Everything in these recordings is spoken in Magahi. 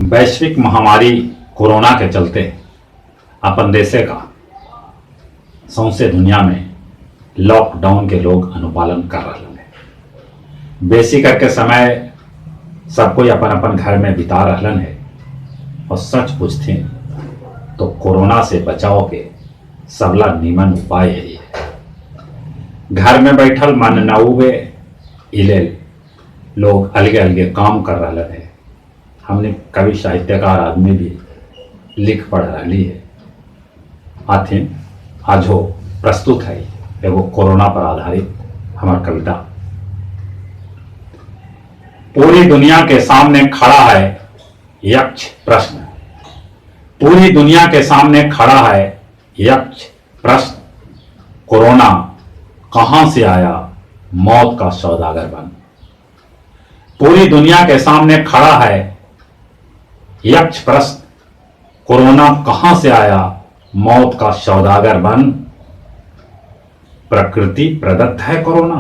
वैश्विक महामारी कोरोना के चलते अपन देशे का सौंसे दुनिया में लॉकडाउन के लोग अनुपालन कर रहलन हे। बेसी करके समय सब कोई अपन-अपन घर में बिता रहलन हे और सच पूछथिन तो कोरोना से बचाव के सबला नीमन उपाय यही है। घर में बैठल मन न उबे इले लोग अलगे-अलगे काम कर रहलन हे। हमने कवि साहित्यकार आदमी भी लिख पढ़ रही है। आथिन आजो प्रस्तुत है एगो कोरोना पर आधारित हमार कविता। पूरी दुनिया के सामने खड़ा है यक्ष प्रश्न, पूरी दुनिया के सामने खड़ा है यक्ष प्रश्न, कोरोना कहां से आया मौत का सौदागर बन। पूरी दुनिया के सामने खड़ा है यक्ष प्रश्न, कोरोना कहां से आया मौत का सौदागर बन। प्रकृति प्रदत्त है कोरोना,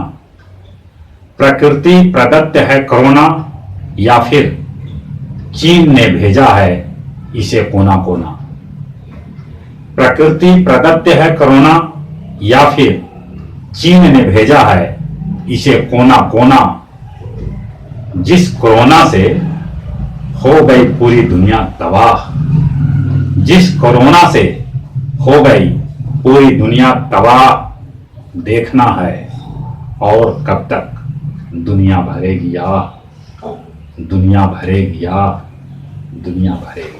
प्रकृति प्रदत्त है कोरोना, या फिर चीन ने भेजा है इसे कोना कोना। प्रकृति प्रदत्त है कोरोना या फिर चीन ने भेजा है इसे कोना कोना। जिस कोरोना से हो गई पूरी दुनिया तबाह, जिस कोरोना से हो गई पूरी दुनिया तबाह, देखना है और कब तक दुनिया भरेगी आह, दुनिया भरेगी आह, दुनिया भरेगी।